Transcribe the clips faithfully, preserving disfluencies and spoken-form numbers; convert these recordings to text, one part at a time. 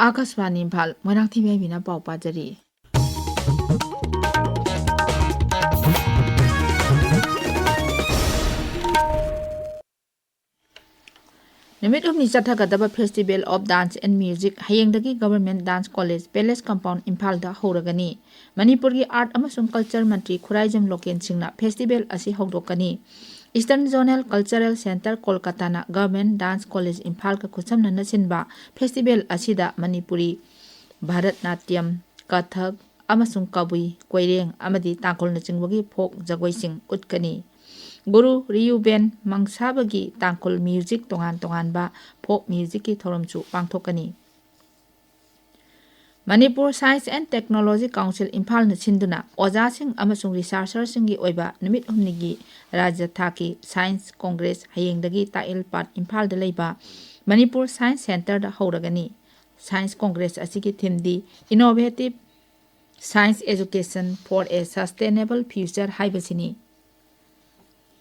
ꯑꯥꯀꯥꯁꯕꯥꯅꯤ ꯏꯝꯐꯥꯜ, ꯃꯣꯏꯔꯥꯡꯊꯦꯝ ꯌꯥꯏꯕꯤꯅ ꯄꯥꯎ ꯄꯥꯖꯔꯤ꯫ ꯅꯨꯃꯤꯠ ꯍꯨꯝꯅꯤ ꯆꯠꯊꯒꯗꯕ Festival of Dance and Music ꯍꯌꯦꯡꯗꯒꯤ Government Dance College, Palace Compound, ꯏꯝꯐꯥꯜꯗ ꯍꯧꯔꯒꯅꯤ꯫ ꯃꯅꯤꯄꯨꯔꯒꯤ art ꯑꯃꯁꯨꯡ culture ꯃꯟꯇ꯭ꯔꯤ ꯈꯨꯔꯥꯏꯖꯝ ꯂꯣꯀꯦꯟ ꯁꯤꯡꯅ festival ꯑꯁꯤ ꯍꯧꯗꯣꯛꯀꯅꯤ꯫ Eastern Zonal Cultural Centre, ꯀꯣꯜꯀꯇꯥꯅ Government Dance College, ꯏꯝꯐꯥꯜꯒ ꯈꯨꯠꯁꯝꯅꯅ ꯁꯤꯟꯕ festival ꯑꯁꯤꯗ ꯃꯅꯤꯄꯨꯔꯤ, ꯚꯥꯔꯠꯅꯥꯇ꯭ꯌꯝ, ꯀꯊꯛ ꯑꯃꯁꯨꯡ ꯀꯕꯨꯏ, ꯀꯣꯏꯔꯦꯡ ꯑꯃꯗꯤ ꯇꯥꯡꯈꯨꯜꯅꯆꯤꯡꯕꯒꯤ folk ꯖꯒꯣꯏꯁꯤꯡ ꯎꯠꯀꯅꯤ꯫ ꯒꯨꯔꯨ ꯔꯤꯌꯨꯕꯦꯟ ꯃꯪꯁꯥꯕꯒꯤ ꯇꯥꯡꯈꯨꯜ music ꯇꯣꯉꯥꯟ ꯇꯣꯉꯥꯟꯕ folk musicꯀꯤ ꯊꯧꯔꯝꯁꯨ ꯄꯥꯡꯊꯣꯛꯀꯅꯤ꯫ Manipur Science and Technology Council, ꯏꯝꯐꯥꯜꯅ ꯁꯤꯟꯗꯨꯅ ꯑꯣꯖꯥꯁꯤꯡ ꯑꯃꯁꯨꯡ researcherꯁꯤꯡꯒꯤ ꯑꯣꯏꯕ ꯅꯨꯃꯤꯠ ꯍꯨꯝꯅꯤꯒꯤ ꯔꯥꯖ꯭ꯌ ꯊꯥꯛꯀꯤ Science Congress ꯍꯌꯦꯡꯗꯒꯤ ꯇꯥꯛꯏꯜ ꯄꯥꯠ, ꯏꯝꯐꯥꯜꯗ ꯂꯩꯕ ꯃꯅꯤꯄꯨꯔ Science Centreꯗ ꯍꯧꯔꯒꯅꯤ꯫ Science Congress ꯑꯁꯤꯒꯤ themeꯗꯤ Innovative Science Education for a Sustainable Future ꯍꯥꯏꯕꯁꯤꯅꯤ꯫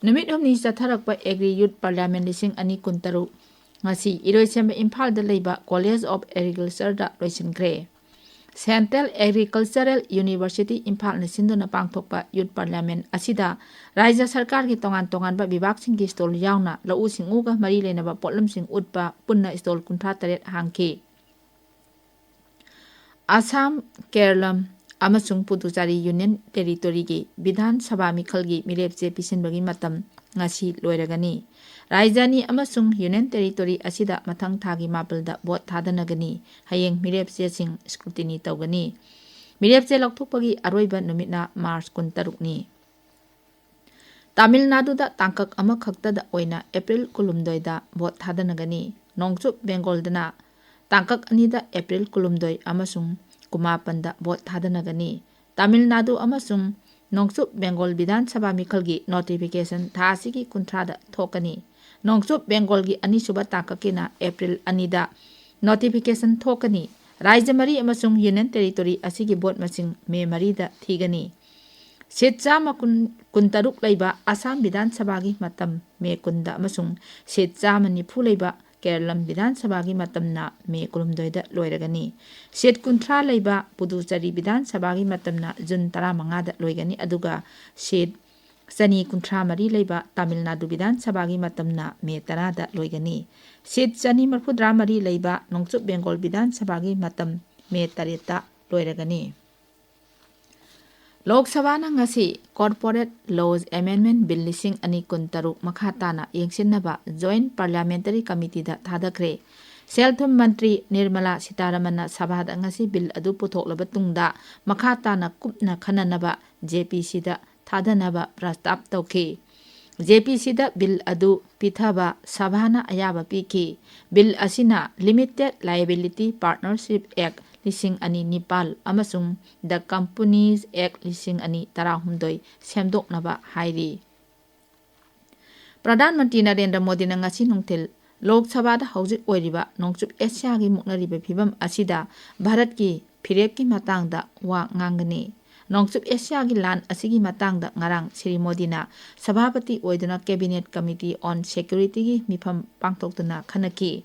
ꯅꯨꯃꯤꯠ ꯍꯨꯝꯅꯤ ꯆꯠꯊꯔꯛꯄ Agri Youth Parliament ꯂꯤꯁꯤꯡ ꯑꯅꯤ ꯀꯨꯟꯇꯔꯨꯛ ꯉꯁꯤ ꯏꯔꯣꯏꯁꯦꯝꯕ ꯏꯝꯐꯥꯜꯗ ꯂꯩꯕ College of Agricultureꯗ ꯂꯣꯏꯁꯤꯟꯈ꯭ꯔꯦ꯫ Central Agricultural University ꯏꯝꯐꯥꯜꯅ ꯁꯤꯟꯗꯨꯅ ꯄꯥꯡꯊꯣꯛꯄ Youth Parliament ꯑꯁꯤꯗ ꯔꯥꯖ꯭ꯌ ꯁꯔꯀꯥꯔꯒꯤ ꯇꯣꯉꯥꯟ ꯇꯣꯉꯥꯟꯕ ꯕꯤꯚꯥꯒꯁꯤꯡꯒꯤ stall ꯌꯥꯎꯅ ꯂꯧꯎ ꯁꯤꯡꯎꯒ ꯃꯔꯤ ꯂꯩꯅꯕ ꯄꯣꯠꯂꯝꯁꯤꯡ ꯎꯠꯄ ꯄꯨꯟꯅ stall ꯀꯨꯟꯊ꯭ꯔꯥ ꯇꯔꯦꯠ ꯍꯥꯡꯈꯤ꯫ ꯑꯁꯥꯝ, ꯀꯦꯔꯂꯝ ꯑꯃꯁꯨꯡ ꯄꯨꯗꯨꯆꯥꯔꯤ Union Territoryꯒꯤ ꯕꯤꯙꯥꯟ ꯁꯚꯥ ꯃꯤꯈꯜꯒꯤ ꯃꯤꯔꯦꯞꯆꯦ ꯄꯤꯁꯤꯟꯕꯒꯤ ꯃꯇꯝ ꯉꯁꯤ ꯂꯣꯏꯔꯒꯅꯤ꯫ ꯔꯥꯖ꯭ꯌ ꯑꯅꯤ ꯑꯃꯁꯨꯡ Union Territory ꯑꯁꯤꯗ ꯃꯊꯪ ꯊꯥꯒꯤ ꯃꯥꯄꯜꯗ vote ꯊꯥꯗꯅꯒꯅꯤ꯫ ꯍꯌꯦꯡ ꯃꯤꯔꯦꯞꯆꯦꯁꯤꯡ scrutiny ꯇꯧꯒꯅꯤ꯫ ꯃꯤꯔꯦꯞꯆꯦ ꯂꯧꯊꯣꯛꯄꯒꯤ ꯑꯔꯣꯏꯕ ꯅꯨꯃꯤꯠꯅ March ꯀꯨꯟꯇꯔꯨꯛꯅꯤ꯫ ꯇꯥꯃꯤꯜ ꯅꯥꯗꯨꯗ ꯇꯥꯡꯀꯛ ꯑꯃꯈꯛꯇꯗ ꯑꯣꯏꯅ April ꯀꯨꯟꯍꯨꯝꯗꯣꯏꯗ vote ꯊꯥꯗꯅꯒꯅꯤ꯫ ꯅꯣꯡꯆꯨꯞ ꯕꯦꯡꯒꯣꯜꯗꯅ ꯇꯥꯡꯀꯛ ꯑꯅꯤꯗ April ꯀꯨꯟꯍꯨꯝꯗꯣꯏ ꯑꯃꯁꯨꯡ ꯀꯨꯟꯃꯥꯄꯟꯗ vote ꯊꯥꯗꯅꯒꯅꯤ꯫ ꯇꯥꯃꯤꯜ ꯅꯥꯗꯨ ꯑꯃꯁꯨꯡ ꯅꯣꯡꯆꯨꯞ ꯕꯦꯡꯒꯣꯜ ꯕꯤꯙꯥꯟ ꯁꯚꯥ ꯃꯤꯈꯜꯒꯤ notification ꯊꯥ ꯑꯁꯤꯒꯤ ꯀꯨꯟꯊ꯭ꯔꯥꯗ ꯊꯣꯛꯀꯅꯤ꯫ ꯅꯣꯡꯆꯨꯞ ꯕꯦꯡꯒꯣꯜꯒꯤ ꯑꯅꯤꯁꯨꯕ ꯇꯥꯡꯀꯛꯀꯤꯅ April ꯑꯅꯤꯗ notification ꯊꯣꯛꯀꯅꯤ꯫ ꯔꯥꯖ꯭ꯌ ꯃꯔꯤ ꯑꯃꯁꯨꯡ Union Territory ꯑꯁꯤꯒꯤ vote ꯃꯁꯤꯡ May ꯃꯔꯤꯗ ꯊꯤꯒꯅꯤ꯫ Seat ꯆꯥꯝꯃ ꯀꯨꯟ, ꯀꯨꯟꯇꯔꯨꯛ ꯂꯩꯕ ꯑꯁꯥꯝ ꯕꯤꯙꯥꯟ ꯁꯚꯥꯒꯤ ꯃꯇꯝ May ꯀꯨꯟꯗ ꯑꯃꯁꯨꯡ seat ꯆꯥꯝꯃ ꯅꯤꯐꯨ ꯂꯩꯕ ꯀꯦꯔꯂꯝ ꯕꯤꯙꯥꯟ ꯁꯚꯥꯒꯤ ꯃꯇꯝꯅ ꯃꯦ ꯀꯨꯟꯍꯨꯝꯗꯣꯏꯗ ꯂꯣꯏꯔꯒꯅꯤ꯫ ꯁꯤꯠ ꯀꯨꯟꯊ꯭ꯔꯥ ꯂꯩꯕ ꯄꯨꯗꯨꯆꯦꯔꯤ ꯕꯤꯙꯥꯟ ꯁꯚꯥꯒꯤ ꯃꯇꯝꯅ ꯖꯨꯟ ꯇꯔꯥꯃꯉꯥꯗ ꯂꯣꯏꯒꯅꯤ, ꯑꯗꯨꯒ ꯁꯤꯠ ꯆꯅꯤ ꯀꯨꯟꯊ꯭ꯔꯥ ꯃꯔꯤ ꯂꯩꯕ ꯇꯥꯃꯤꯜ ꯅꯥꯗꯨ ꯕꯤꯙꯥꯟ ꯁꯚꯥꯒꯤ ꯃꯇꯝꯅ ꯃꯦ ꯇꯔꯥꯗ ꯂꯣꯏꯒꯅꯤ꯫ ꯁꯤꯠ ꯆꯅꯤ ꯃꯔꯤꯐꯨꯇꯔꯥ ꯃꯔꯤ ꯂꯩꯕ ꯅꯣꯡꯆꯨꯞ ꯕꯦꯡꯒꯣꯜ ꯕꯤꯙꯥꯟ ꯁꯚꯥꯒꯤ ꯃꯇꯝ ꯃꯦ ꯇꯔꯦꯠꯇ ꯂꯣꯏꯔꯒꯅꯤ꯫ ꯂꯣꯛ ꯁꯚꯥꯅ ꯉꯁꯤ Corporate Laws Amendment Bill ꯂꯤꯁꯤꯡ ꯑꯅꯤ ꯀꯨꯟꯇꯔꯨꯛ ꯃꯈꯥ ꯇꯥꯅ ꯌꯦꯡꯁꯤꯟꯅꯕ Joint Parliamentary Committeeꯗ ꯊꯥꯗꯈ꯭ꯔꯦ꯫ ꯁꯦꯜ ꯊꯨꯝ ꯃꯟꯇ꯭ꯔꯤ ꯅꯤꯔꯃꯂꯥ ꯁꯤꯇꯥꯔꯥꯃꯟꯅ ꯁꯚꯥꯗ ꯉꯁꯤ ꯕꯤꯜ ꯑꯗꯨ ꯄꯨꯊꯣꯛꯂꯕ ꯇꯨꯡꯗ ꯃꯈꯥ ꯇꯥꯅ ꯀꯨꯞꯅ ꯈꯟꯅꯅꯕ ꯖꯦ ꯄꯤ ꯁꯤꯗ ꯊꯥꯗꯅꯕ ꯄ꯭ꯔꯁꯇꯥꯞ ꯇꯧꯈꯤ꯫ ꯖꯦ ꯄꯤ ꯁꯤꯗ ꯕꯤꯜ ꯑꯗꯨ ꯄꯤꯊꯕ ꯁꯚꯥꯅ ꯑꯌꯥꯕ ꯄꯤꯈꯤ꯫ ꯕꯤꯜ ꯑꯁꯤꯅ Limited Liability Partnership Act ꯂꯤꯁꯤꯡ ꯑꯅꯤ ꯅꯤꯄꯥꯜ ꯑꯃꯁꯨꯡ The Companies Act ꯂꯤꯁꯤꯡ ꯑꯅꯤ ꯇꯔꯥꯍꯨꯝꯗꯣꯏ ꯁꯦꯝꯗꯣꯛꯅꯕ ꯍꯥꯏꯔꯤ꯫ ꯄ꯭ꯔꯙꯥꯟ ꯃꯟꯇ꯭ꯔꯤ ꯅꯔꯦꯟꯗ꯭ꯔ ꯃꯣꯗꯤꯅ ꯉꯁꯤ ꯅꯨꯡꯊꯤꯜ ꯂꯣꯛ ꯁꯚꯥꯗ ꯍꯧꯖꯤꯛ ꯑꯣꯏꯔꯤꯕ ꯅꯣꯡꯆꯨꯞ ꯑꯦꯁꯤꯌꯥꯒꯤ ꯃꯨꯛꯅꯔꯤꯕ ꯐꯤꯕꯝ ꯑꯁꯤꯗ ꯚꯥꯔꯠꯀꯤ ꯐꯤꯔꯦꯞꯀꯤ ꯃꯇꯥꯡꯗ ꯋꯥ ꯉꯥꯡꯒꯅꯤ꯫ ꯅꯣꯡꯆꯨꯞ ꯑꯦꯁꯤꯌꯥꯒꯤ ꯂꯥꯟ ꯑꯁꯤꯒꯤ ꯃꯇꯥꯡꯗ ꯉꯔꯥꯡ ꯁ꯭ꯔꯤ ꯃꯣꯗꯤꯅ ꯁꯚꯥꯄꯇꯤ ꯑꯣꯏꯗꯨꯅ Cabinet Committee on Securityꯒꯤ ꯃꯤꯐꯝ ꯄꯥꯡꯊꯣꯛꯇꯨꯅ ꯈꯟꯅꯈꯤ꯫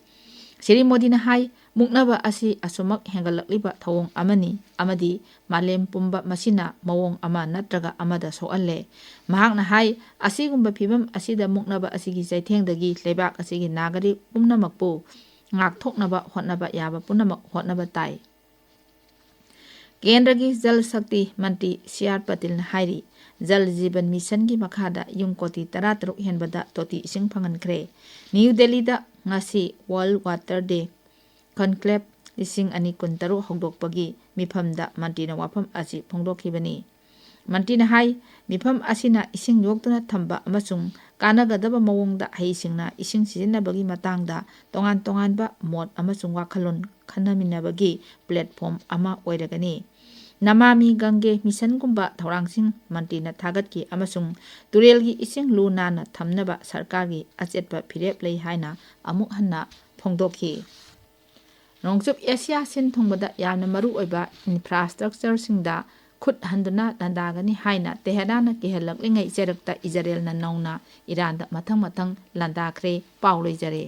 ꯁ꯭ꯔꯤ ꯃꯣꯗꯤꯅ ꯍꯥꯏ, ꯃꯨꯛꯅꯕ ꯑꯁꯤ ꯑꯁꯨꯃꯛ ꯍꯦꯟꯒꯠꯂꯛꯂꯤꯕ ꯊꯧꯑꯣꯡ ꯑꯃꯅꯤ ꯑꯃꯗꯤ ꯃꯥꯂꯦꯝ ꯄꯨꯝꯕ ꯃꯁꯤꯅ ꯃꯑꯣꯡ ꯑꯃ ꯅꯠꯇ꯭ꯔꯒ ꯑꯃꯗ ꯁꯣꯛꯍꯜꯂꯦ꯫ ꯃꯍꯥꯛꯅ ꯍꯥꯏ, ꯑꯁꯤꯒꯨꯝꯕ ꯐꯤꯕꯝ ꯑꯁꯤꯗ ꯃꯨꯛꯅꯕ ꯑꯁꯤꯒꯤ ꯆꯩꯊꯦꯡꯗꯒꯤ ꯂꯩꯕꯥꯛ ꯑꯁꯤꯒꯤ ꯅꯥꯒꯔꯤꯛ ꯄꯨꯝꯅꯃꯛꯄꯨ ꯉꯥꯛꯊꯣꯛꯅꯕ ꯍꯣꯠꯅꯕ ꯌꯥꯕ ꯄꯨꯝꯅꯃꯛ ꯍꯣꯠꯅꯕ ꯇꯥꯏ꯫ ꯀꯦꯟꯗ꯭ꯔꯒꯤ ꯖꯜ ꯁꯛꯇꯤ ꯃꯟꯇ꯭ꯔꯤ ꯁꯤ ꯑꯥꯔ ꯄꯇꯤꯜꯅ ꯍꯥꯏꯔꯤ, ꯖꯜ ꯖꯤꯕꯟ ꯃꯤꯁꯟꯒꯤ ꯃꯈꯥꯗ ꯌꯨꯝ ꯀꯣꯇꯤ ꯇꯔꯥꯇꯔꯨꯛ ꯍꯦꯟꯕꯗ ꯇꯣꯇꯤ ꯏꯁꯤꯡ ꯐꯪꯍꯟꯈ꯭ꯔꯦ꯫ ꯅ꯭ꯌꯨ ꯗꯦꯜꯂꯤꯗ ꯉꯁꯤ World Water Day Conclave ꯂꯤꯁꯤꯡ ꯑꯅꯤ ꯀꯨꯟꯇꯔꯨꯛ ꯍꯧꯗꯣꯛꯄꯒꯤ ꯃꯤꯐꯝꯗ ꯃꯟꯇ꯭ꯔꯤꯅ ꯋꯥꯐꯝ ꯑꯁꯤ ꯐꯣꯡꯗꯣꯛꯈꯤꯕꯅꯤ꯫ ꯃꯟꯇ꯭ꯔꯤꯅ ꯍꯥꯏ, ꯃꯤꯐꯝ ꯑꯁꯤꯅ ꯏꯁꯤꯡ ꯌꯣꯛꯇꯨꯅ ꯊꯝꯕ ꯑꯃꯁꯨꯡ ꯀꯥꯟꯅꯒꯗꯕ ꯃꯑꯣꯡꯗ ꯍꯩꯁꯤꯡꯅ ꯏꯁꯤꯡ ꯁꯤꯖꯤꯟꯅꯕꯒꯤ ꯃꯇꯥꯡꯗ ꯇꯣꯉꯥꯟ ꯇꯣꯉꯥꯟꯕ ꯃꯣꯠ ꯑꯃꯁꯨꯡ ꯋꯥꯈꯜꯂꯣꯟ ꯈꯟꯅꯃꯤꯟꯅꯕꯒꯤ platform ꯑꯃ ꯑꯣꯏꯔꯒꯅꯤ꯫ ꯅꯃꯥꯃꯤ ꯒꯪꯒꯦ ꯃꯤꯁꯟꯒꯨꯝꯕ ꯊꯧꯔꯥꯡꯁꯤꯡ ꯃꯟꯇ꯭ꯔꯤꯅ ꯊꯥꯒꯠꯈꯤ ꯑꯃꯁꯨꯡ ꯇꯨꯔꯦꯜꯒꯤ ꯏꯁꯤꯡ ꯂꯨ ꯅꯥꯟꯅ ꯊꯝꯅꯕ ꯁꯔꯀꯥꯔꯒꯤ ꯑꯆꯦꯠꯄ ꯐꯤꯔꯦꯞ ꯂꯩ ꯍꯥꯏꯅ ꯑꯃꯨꯛ ꯍꯟꯅ ꯐꯣꯡꯗꯣꯛꯈꯤ꯫ ꯅꯣꯡꯆꯨꯞ ꯑꯦꯁꯤꯌꯥ ꯁꯤꯟ ꯊꯨꯡꯕꯗ ꯌꯥꯝꯅ ꯃꯔꯨ ꯑꯣꯏꯕ infrastructureꯁꯤꯡꯗ ꯈꯨꯠ ꯍꯟꯗꯨꯅ ꯂꯥꯟꯗꯥꯒꯅꯤ ꯍꯥꯏꯅ ꯇꯦꯍꯔꯥꯟꯅ ꯀꯤꯍꯜꯂꯛꯂꯤꯉꯩ ꯆꯩꯔꯛꯇ ꯏꯖꯔꯦꯜꯅ ꯅꯧꯅ ꯏꯔꯥꯟꯗ ꯃꯊꯪ ꯃꯊꯪ ꯂꯥꯟꯗꯥꯈ꯭ꯔꯦ꯫ ꯄꯥꯎ ꯂꯣꯏꯖꯔꯦ꯫